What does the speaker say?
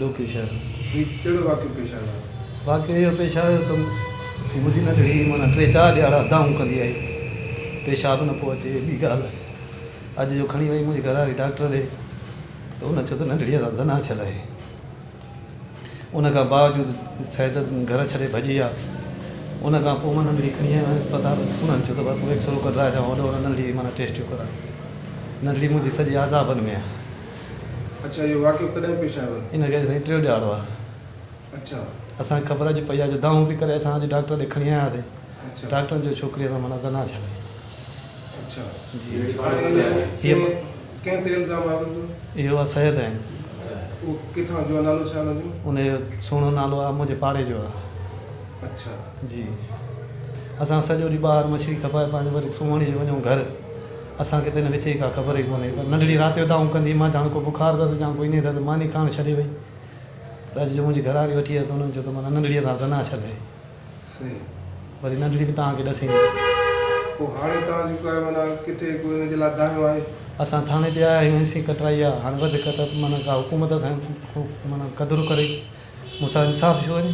ڏوڪري شهر. هي ڪهڙو واقعو پيش آيو آهي؟ واقعو اهو پيش آيو ته منهنجي ننڍڙي معنيٰ ٽي چار ڏهاڙا دانهون ڪندي آئي، پيشاب نه پيو اچي، ٻي ڳالهه اڄ جو کڻي وئي منهنجي گهر واري ڊاڪٽر ڏي ته ان چيو ته ننڍڙيء سان زنا ٿيل آهي. ان کان باوجود سيد گهر ڇڏي ڀڄي ويا. ان کان پوء مان ننڍڙي کڻي آيو اسپتال، انهن چيو ته بابا تون ايڪسرو ڪڍرائي اچ، هوڏو هن ننڍڙي جي معنيٰ ٽيسٽيون ڪراء. ننڍڙي منهنجي سڄي عذابن ۾ آهي. اڇا اهو واقعو ڪڏهن پيش آيو آهي؟ ان کي سائين ٽيون ڏهاڙو آهي. اڇا. اسان کي خبر اڄ پئي آهي جو دانهون به ڪري اسان اڄ ڊاڪٽر ڏي کڻي آياسين. اڇا. ڊاڪٽرن چيو ڇوڪريء سان معنيٰ زنا ٿيل آهي. اڇا. جي. هاڻي اهو ڪنهن تي الزام آهي ان جو؟ اهو آهي سيد آهن. اهو ڪٿان جو آهي نالو ڇا ان جو؟ ان جو سهڻو نالو آهي منهنجي پاڙي جو آهي. اڇا. جي. اسان سڄو ڏينهن ٻاهر مڇلي کپائي پنهنجو وري سومهڻي جو وڃون گهر. اسان کي ته ان وچ جي ڪا خبر ئي ڪونهي پر ننڍڙي رات جو دانهون ڪندي هئي مان چوان ڪو بخار اٿس يا ڪو ائين اٿس ماني کائڻ ڇڏي وئي پر اڄ جو منهنجي گهرواري وٺي آيس ته انهن چيو ته معنيٰ ننڍڙيء سان زنا ڇڏ آهي صحيح. وري ننڍڙي به توهان کي ڏسيندي. پوء هاڻي توهان جيڪو آهي معنيٰ ڪٿي ڪو ان جي لاء دانهيو آهي؟ اسان ٿاڻي تي آيا آهيون ايسين ڪٽرائي آهي هاڻي وڌيڪ ته معنيٰ ڪا حڪومت اسان جو معنيٰ قدر ڪري مون سان انصاف ٿيو وڃي.